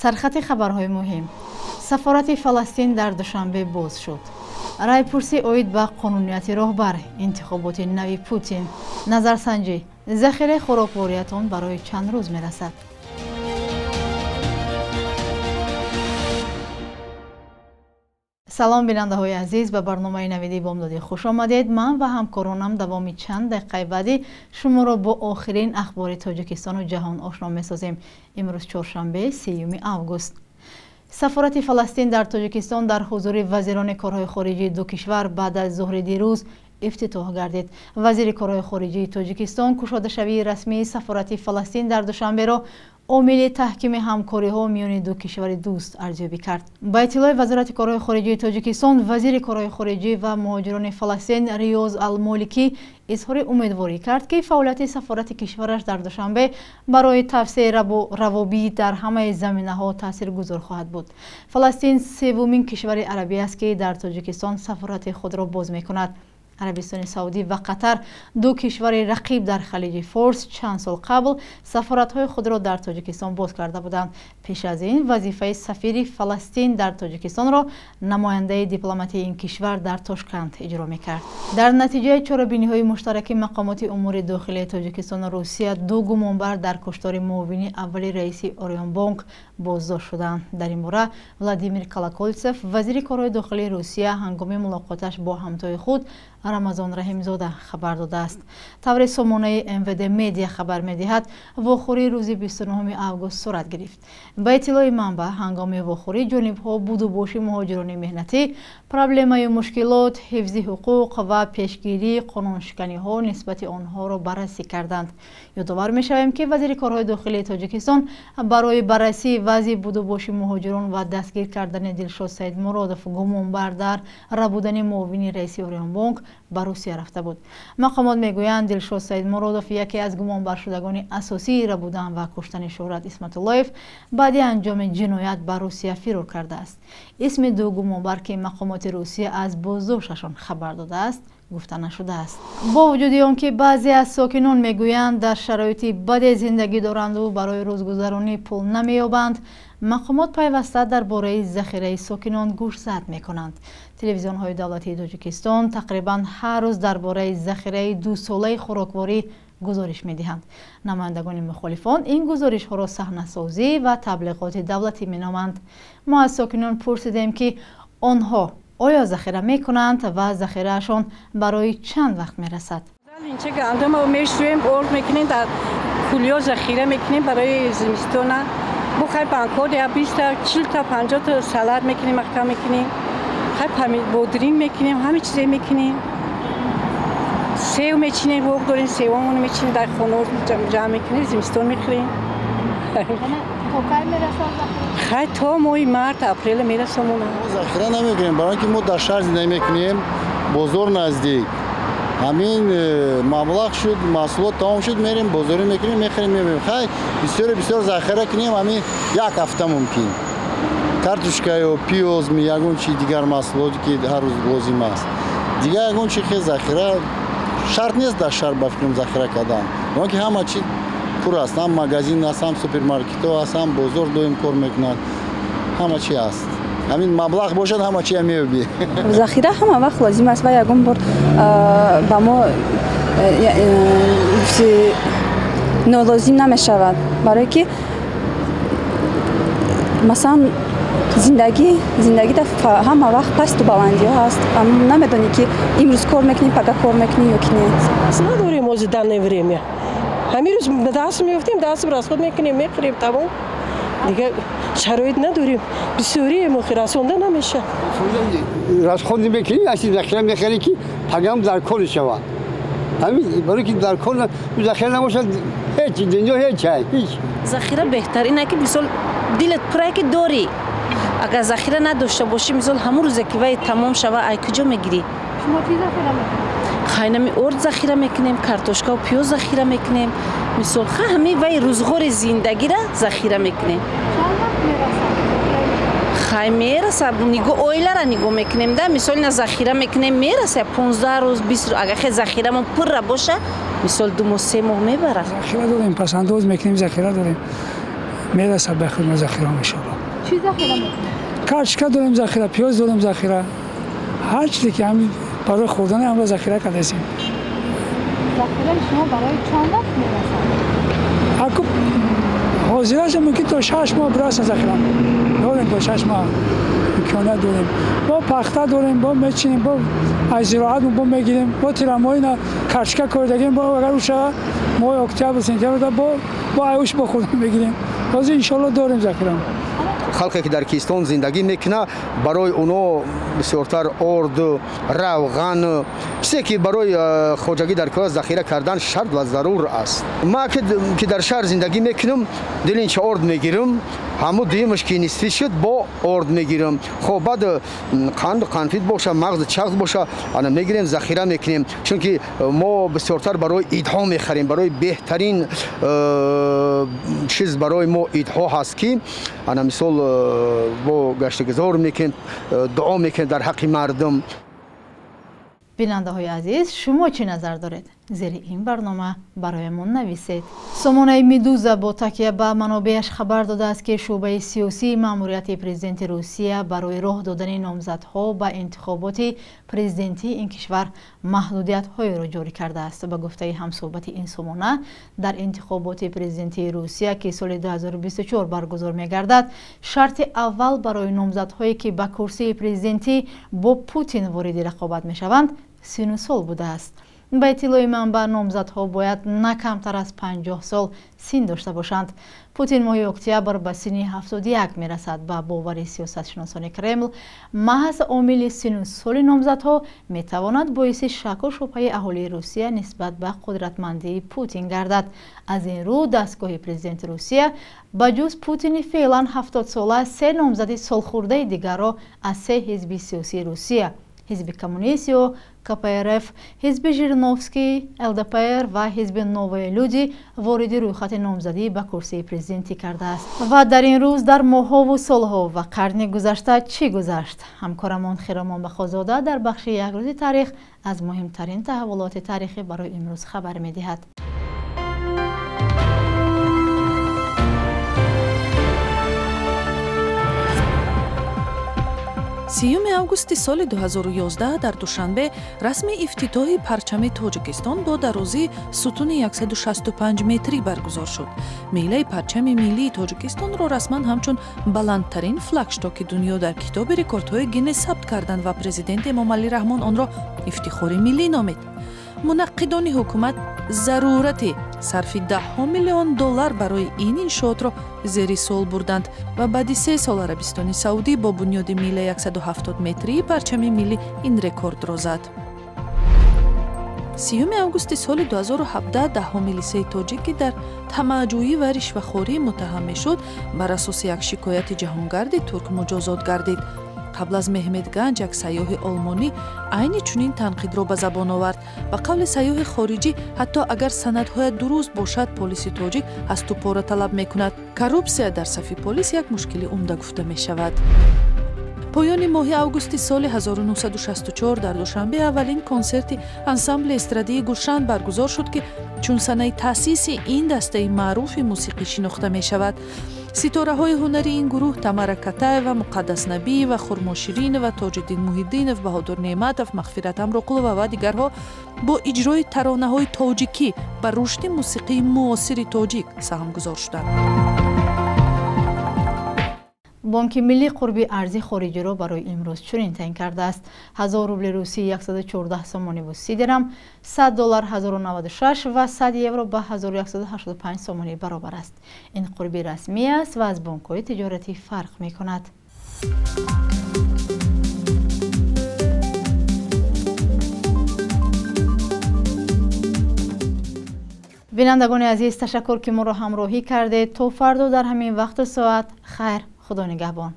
Сархати хабарҳои муҳим. Сафорати Фаластин дар Душанбе боз шуд. Райпурсӣ оид ба қонунияти роҳбар, интихоботи нави Путин. Назарсанҷӣ: захираи хӯроквориятон барои чанд рӯз мерасад? Салом, бинандаҳои азиз, ба барномаи навиди бомдодӣ хуш омадед. Ман ва ҳамкоронам давоми чанд дақиқаи баъдӣ шуморо бо охирин ахбори Тоҷикистону ҷаҳон ошно месозем. Имрӯз чоршанбе, 3 август. Сафорати Фаластин дар Тоҷикистон дар ҳузури вазирони корҳои хориҷии ду кишвар баъд аз зуҳри дирӯз ифтитоҳ гардид. Вазири корҳои хориҷии Тоҷикистон кушодашавии расмии сафорати Фаластин дар Душанберо омили таҳкими ҳамкориҳо миёни ду кишвари дӯст арзёбӣ кард. Ба иттилои Вазорати корҳои хориҷии Тоҷикистон, вазири корҳои хориҷӣ ва муҳоҷирони Фаластин Риёз Алмоликӣ изҳори умедворӣ кард, ки фаъолияти сафорати кишвараш дар Душанбе барои тавсеаи равобит дар ҳамаи заминаҳо таъсиргузор хоҳад буд. Фаластин севумин кишвари арабӣ аст, ки дар Тоҷикистон сафорати худро боз мекунад. Арабистони Саудӣ ва Қатар, ду кишвари рақиб дар Халиҷи Форс, чанд сол қабл сафоратҳои худро дар Тоҷикистон боз карда буданд. Пеш аз ин вазифаи сафири Фаластин дар Тоҷикистонро намояндаи дипломатии ин кишвар дар Тошканд иҷро мекард. Дар натиҷаи чорабиниҳои муштараки мақомоти умури дохилии Тоҷикистону Русия, ду гумонбар дар куштори муовини аввали раиси Орионбонк боздошт шуданд. Дар ин бора Владимир Колоколтсев, вазири корҳои дохилии Русия, ҳангоми мулоқоташ бо ҳамтои худ Рамазон Раҳимзода хабар додааст. Тавре сомонаи МВД Медиа хабар медиҳад, вохӯрии рӯзи 29 август сурат гирифт. Ба иттилои манбаъ, ҳангоми вохӯрӣ ҷонибҳо будубоши муҳоҷирони меҳнатӣ, проблемаю мушкилот, ҳифзи ҳуқуқ ва пешгирии қонуншиканиҳо нисбати онҳоро баррасӣ карданд. Ёдовар мешавем, ки вазири корҳои дохилии Тоҷикистон барои баррасии вазъи будубоши муҳоҷирон ва дастгир кардани Дилшод Саидмуродов, гумонбар дар рабудани муовини раиси Орионбонк, ба Русия рафта буд. Мақомот мегӯянд, Дилшод Саидмуродов, яке аз гумонбаршудагони асосии рабудан ва куштани Шӯҳрат Исматуллоев, баъди анҷоми ҷиноят ба Русия фирор кардааст. Исми ду гумонбар, ки мақомоти Русия аз боздошташон хабар додааст, гуфта нашудааст. Бо вуҷуди он ки баъзе аз сокинон мегӯянд, дар шароити баде зиндагӣ доранду барои рӯзгузаронӣ пул намеёбанд, мақомот пайваста дар бораи захираи сокинон гӯшзад мекунанд. Телевизионҳои давлатии Тоҷикистон тақрибан ҳар рӯз дар бораи захираи дусолаи хӯрокворӣ гузориш медиҳанд. Намояндагони мухолифон ин гузоришҳоро саҳнасозӣ ва таблиғоти давлатӣ меноманд. Мо аз сокинон пурсидем, ки онҳо оё захира мекунанд ва захираашон барои чанд вақт мерасад. Инча гандумо мешӯем, орд мекунем, дар кулиё захира мекунем барои зимистона. Бо хай банкҳо я 20 та, 40 та, 50 та салат мекунем, маҳкам мекунем. Хай бодринг мекунем, ҳама чизе мекунем. Сев мечинем, боғ дорем, севамонро мечинем, дар хона ҷамъ мекунем, зимистон мехӯрем. То кай мерасад захира? Хай то моҳи март, апрел мерасамона. Захира намекунем, барои ки мо дар шаҳр зиндагӣ мекунем, бозор наздик. Ҳамин маблағ шуд, маҳсулот тамом шуд, мерем бозорӣ мекунем, мехарем, мебарем. Хай бисёре бисёр захира кунем, ҳамин як ҳафта мумкин. Картошка ё пиёз, ягон чи дигар маҳсулоте ки ҳар рӯз лозим аст. Дигар ягон чи хел захира шарт нест дар шаҳр ба фикрам захира кардан. Барои ки ҳама чи пур аст, ҳам магазин аст, ҳам супермаркетҳо аст, ҳам бозор доим кор мекунад, ҳама чи аст. Ҳамин маблағ бошад, ҳама чия меёбӣ. Захира ҳама вақт лозим аст ва ягон бор ба мо нолозим намешавад, барое ки масалан зиндагӣ дар ҳама вақт пасту баландиҳо ҳаст. Намедонӣ, ки имрӯз кор мекунӣ, пага кор мекунӣ ё ки не. Надорем ҳозир данное время. Ҳамин рӯз даст меёфтем, даст расход мекунем, мехӯрем, тамом. Дигар шароит надорем. Бисёрием, охир расонда намешавад. Расход мекунем, аси захира мехарем, ки пагам дар кор шавад. Ҳамин барои ки дар кор захира набошад, ҳеҷ дунё ҳеҷ ҳеҷ. Захира беҳтар ине ки мисол дилат пурае ки дорӣ. Агар захира надошта бошӣ, мисол ҳамун рӯзе ки вай тамом шава, ай куҷо мегирӣ? Шумо чӣ захира мекунед? Хайнами орд захира мекунем, картошкаву пиёз захира мекунем. Мисол ха ҳамин вай рӯзғори зиндагира захира мекунем. Чанд вақт мерасад? Хай мераса, нигоҳ оилара нигоҳ мекунем да, мисол ина захира мекунем, мераса 15 рӯз, 20 рӯз. Агар хе захирамон пурра боша, мисол 2 моҳ, 3 моҳ мебарад. Захира дорем, пасандоз мекунем, захира дорем. Мерасад ба худ захира иншоалло. Чӣ захира мекунед? Картошка дорем захира, пиёз дорем захира. Ҳар чизе ки ҳамин барои хӯрдан ҳамро захира кардаем. Захираи шумо барои чанд вақт мерасад? Аку ҳозираш мумкин то 6 моҳ бирасад захира. Дорем то 6 моҳ имконият дорем. Бо пахта дорем, бо мечинем, бо аз зироат бо мегирем, бо тирамоҳи на картошка кордагем, бо агар уша моҳи октябр, сентябр бо аюш бо хӯрдан мегирем. Ҳозир иншоалло дорем захира. Халқе ки дар Киистон зиндагӣ мекунад, барои оно бисёртар орд, равған, чизе ки барои хоҷагӣ дар кор захира кардан шарт ва зарур аст. Ман ки дар шаҳр зиндагӣ мекунам, дилинча орд мегирам, ҳамун дуюмаш ки нисфӣ шуд, бо орд мегирам. Хоб баъд қанду қанфит боша, мағзу чағз боша, ана мегирем, захира мекунем. Чунки мо бисёртар барои идҳо мехарем, барои беҳтарин чиз барои мо идҳо ҳаст ки ана мисол бо гаштагузор мекунем, дуо мекунем дар ҳаққи мардум. Бинандаҳои азиз, шумо чӣ назар доред? Зери ин барнома бароямон нависед. Сомонаи Медуза бо такя ба манобеаш хабар додааст, ки шӯъбаи сиёсии маъмурияти президенти Русия барои роҳ додани номзадҳо ба интихоботи президентии ин кишвар маҳдудиятҳоеро ҷорӣ кардааст. Ба гуфтаи ҳамсӯҳбати ин сомона, дар интихоботи президентии Русия, ки соли 2024 баргузор мегардад, шарти аввал барои номзадҳое, ки ба курсии президентӣ бо Путин вориди рақобат мешаванд, сину сол будааст. Ба иттилои манбаъ, номзадҳо бояд на камтар аз 50 сол син дошта бошанд. Путин моҳи октябр ба синни 71 мерасад. Ба бовари сиёсатшиносони Кремл, маҳз омили сину соли номзадҳо метавонад боиси шаку шубҳаи аҳолии Русия нисбат ба қудратмандии Путин гардад. Аз ин рӯ дастгоҳи президенти Русия ба ҷуз Путини феълан 70-сола се номзади солхӯрдаи дигарро аз се ҳизби сиёсии Русия: ҳизби коммунист ё КПРФ, ҳизби Жириновский, ЛДПР ва ҳизби Новые люди вориди рӯйхати номзадӣ ба курсии президентӣ кардааст. Ва дар ин рӯз дар моҳҳову солҳо ва қарни гузашта чӣ гузашт? Ҳамкорамон Хиромон Бахозода дар бахши як рӯзи таърих аз муҳимтарин таҳаввулоти таърихӣ барои имрӯз хабар медиҳад. Сиюми августи соли 2011 дар Душанбе расми ифтитоҳи парчами Тоҷикистон бо дарозии сутуни 165 метрӣ баргузор шуд. Милаи парчами миллии Тоҷикистонро расман ҳамчун баландтарин флагштоки дунё дар китоби рекордҳои Гиннес сабт карданд ва президент Эмомалӣ Раҳмон онро ифтихори миллӣ номид. Мунаққидони ҳукумат зарурати сарфи даҳҳо миллион доллар барои ин иншоотро зери суол бурданд ва баъди 3 сол Арабистони Саудӣ бо бунёди милаи 170 метрии парчами миллӣ ин рекордро зад. 30 августи соли 2017 даҳҳо милисаи тоҷик, ки дар тамаъҷӯӣ ва ришвахорӣ муттаҳам мешуд, бар асоси як шикояти ҷаҳонгарди турк муҷозот гардид. Қабл аз Меҳмед Ганҷ як сайёҳи олмонӣ айни чунин танқидро ба забон овард. Ба қавли сайёҳи хориҷӣ, ҳатто агар санадҳоят дуруст бошад, полиси тоҷик аз ту пора талаб мекунад. Коррупсия дар сафи полис як мушкили умда гуфта мешавад. Поёни моҳи августи соли 1964 дар Душанбе аввалин консерти ансамбли эстрадии Гулшан баргузор шуд, ки чун санаи таъсиси ин дастаи маъруфи мусиқӣ шинохта мешавад. Ситораҳои ҳунари ин гурӯҳ Тамара Катаева, Муқаддас Набиева, Хурмо Ширинова, Тоҷиддин Муҳиддинов, Баҳодур Неъматов, Мағфират Ҳамроқулова ва дигарҳо бо иҷрои таронаҳои тоҷикӣ ба рушди мусиқии муосири тоҷик саҳмгузор шуданд. Бонки миллӣ қурби арзи хориҷиро барои имрӯз чунин таъин кардааст: 1000 рубли русӣ 114 сомониву 30 дирам, 100 доллар 1096 ва 100 евро ба 1185 сомонӣ баробар аст. Ин қурби расмӣ аст ва аз бонкҳои тиҷоратӣ фарқ мекунад. Бинандагони азиз, ташаккур, ки моро ҳамроҳӣ кардед. То фардо дар ҳамин вақту соат хайр, Худо нигаҳбон.